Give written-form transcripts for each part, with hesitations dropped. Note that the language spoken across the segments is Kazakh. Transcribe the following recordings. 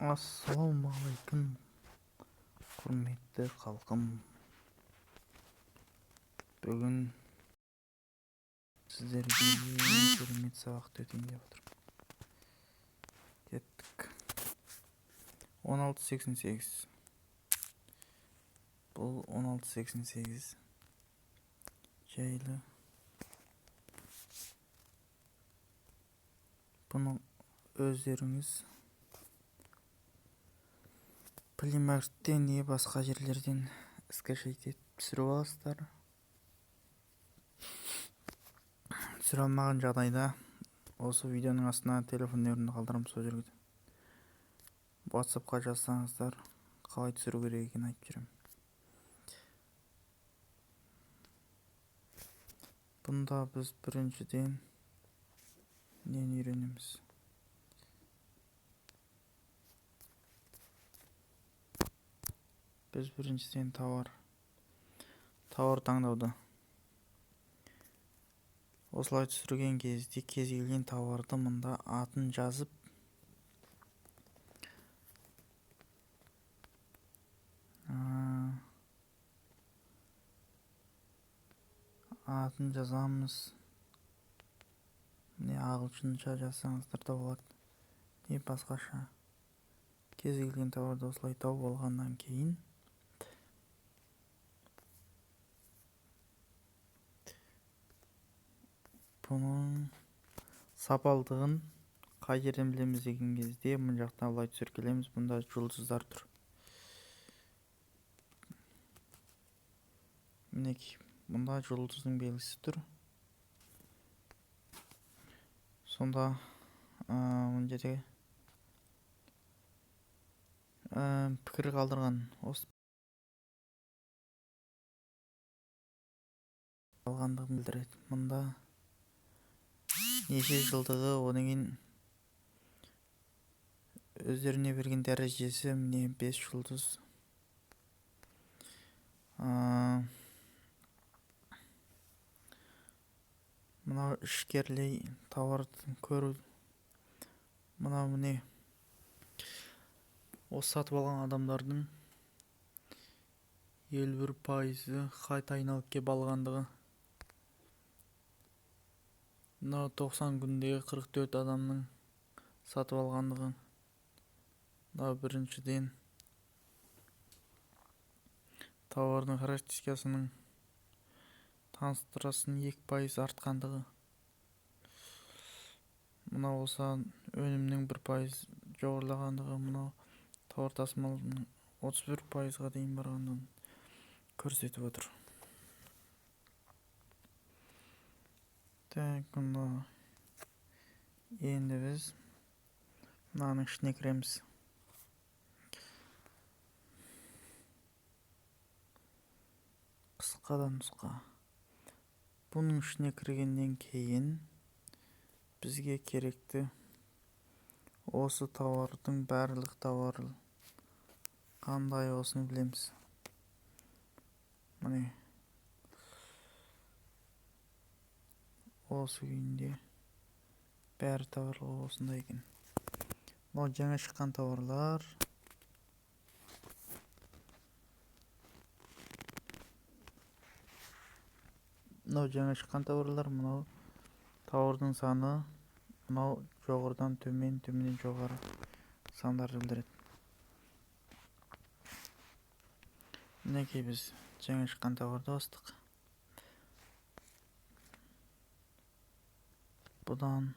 Ассалаумағалейкум, құрметті халқым. Бүгін сіздерге ең керемет сабақты өтейін деп отырмын. Кеттік. 16.88. Бұл 16.88 жайлы. Бұны өздеріңіз Плеймаркеттен не басқа жерлерден скачать етіп түсіріп аласыздар. Түсіре алмаған жағдайда осы видеоның астына телефон нөмірімді қалдырамын, сол жерге WhatsAppқа жазсаңыздар, қалай түсіру керек екенін айтып жүремін. Бұнда біз біріншіден нені үйренеміз? Біз біріншіден тауар таңдауды. Осылай түсірген кезде кез келген тауарды мында атын жазып, атын жазамыз. Не ағылшынша жазсаңыздар да болады, не басқаша. Кез келген тауарды осылай тауып алғаннан кейін бұның сапалдығын қай жерден білеміз деген кезде мына жақта былай түсіріп келеміз, бұнда жұлдыздар тұр. Мінекей, бұнда жұлдыздың белгісі тұр. Сонда мына жерде пікір қалдырған, осы алғандығын білдіреді. Мұнда неше жылдығы, одан кейін өздеріне берген дәрежесі, міне 5 жұлдыз. Мынау ішкерлей тауарды көру, мынау міне осы сатып алған адамдардың 51% қайта айналып кеп алғандығы. Мынау 90 күндегі 44 адамның сатып алғандығы. Мынау біріншіден тауардың характеристикасының таныстырасын 2% артқандығы. Мынау болса өнімнің 1% жоғарылағандығы, мынау тауар тасымалының 31%-ға дейін барғандығын көрсетіп отыр. Так, мына енді біз мынаның ішіне кіреміз. Қысқа да нұсқа. Бұның ішіне кіргеннен кейін бізге керекті осы тауардың барлық тауары қандай, осыны білеміз. Міне осы күйінде бәрі тауарлар осындай екен. Мынау жаңа шыққан тауарлар. Мынау жаңа шыққан тауарлар, мынау тауардың саны, мынау жоғарыдан төмен, төменнен жоғары сандарды білдіреді. Мінекей біз жаңа шыққан тауарды бастық. Бұдан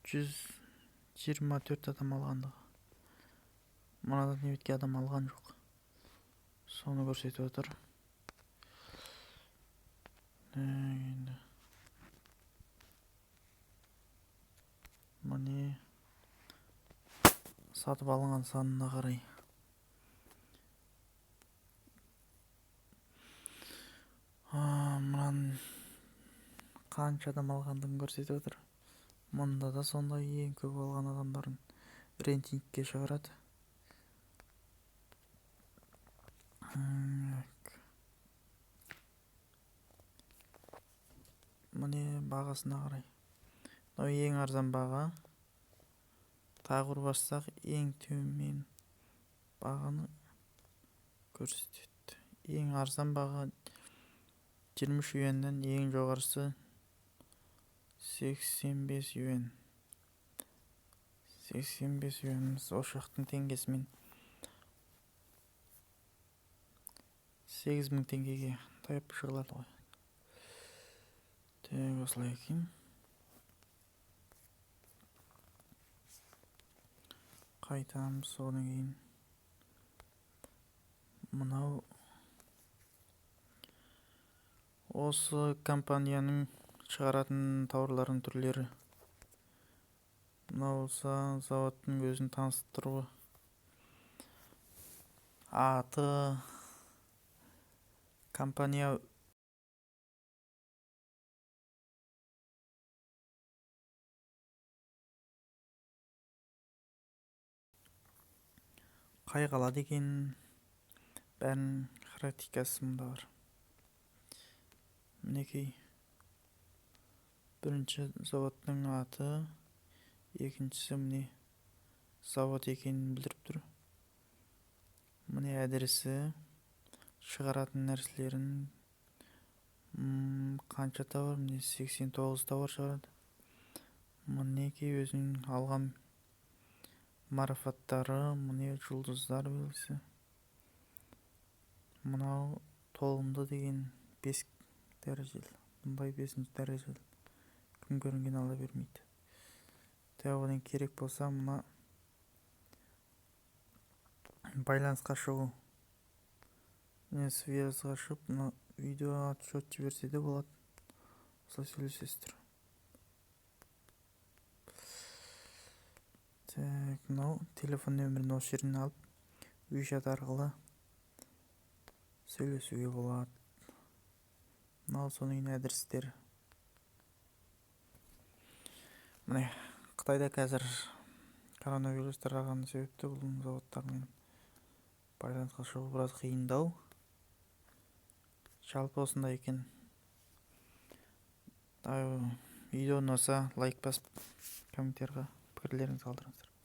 124 адам алғандығы. Мынадан небетке адам алған жоқ. Соны көрсетіп отыр. Енді міне сатып алынған санына қарай. Мынаның қанша адам алғандығын көрсетіп отыр. Мұнда да сондай ең көп алған адамдарын рейтингке шығарады. Міне бағасына қарай. Мынау ең арзан баға. Тағы бір бассақ, ең төмен бағаны көрсетеді. Ең арзан баға 23 юаньнан, ең жоғарысы 85 юань. 85 юаніміз осы жақтың теңгесімен 8000 теңгеге таяп жығылады ғой. Так, осылай екен. Қайтамыз, одан кейін мынау осы компанияның шығаратын тауарларының түрлері. Мынау болса заводтың өзін таныстыруы. Аты, компания қай қалада екенін, бәрінің характеристикасы мұнда бар. Мінекей, бірінші заводтың аты, екіншісі міне завод екенін білдіріп тұр. Міне адресі, шығаратын нәрселерін, қанша товар, міне 89 товар шығарады. Мінекей өзінің алған марафаттары, міне жұлдыздар белгісі. Мынау толымды деген 5 дәрежелі, бұндай 5 дәрежелі. Кім көрінген ала бермейді. Тағы одан керек болса, мына байланысқа шығу. Міне связьға шығып, мына видео отчет жіберсе де болады. Осылай сөйлесесіздер. Так, мынау телефон нөмірін осы жерден алып, WeChat арқылы сөйлесуге болады. Мынау соның кейін адрестер. Міне, Қытайда қазір коронавирус тараған себепті бұл заводтармен байланысқа шығу біраз қиындау. Жалпы осындай екен. Видео ұнаса лайк басып, комментарийға пікірлеріңізді қалдырыңыздар.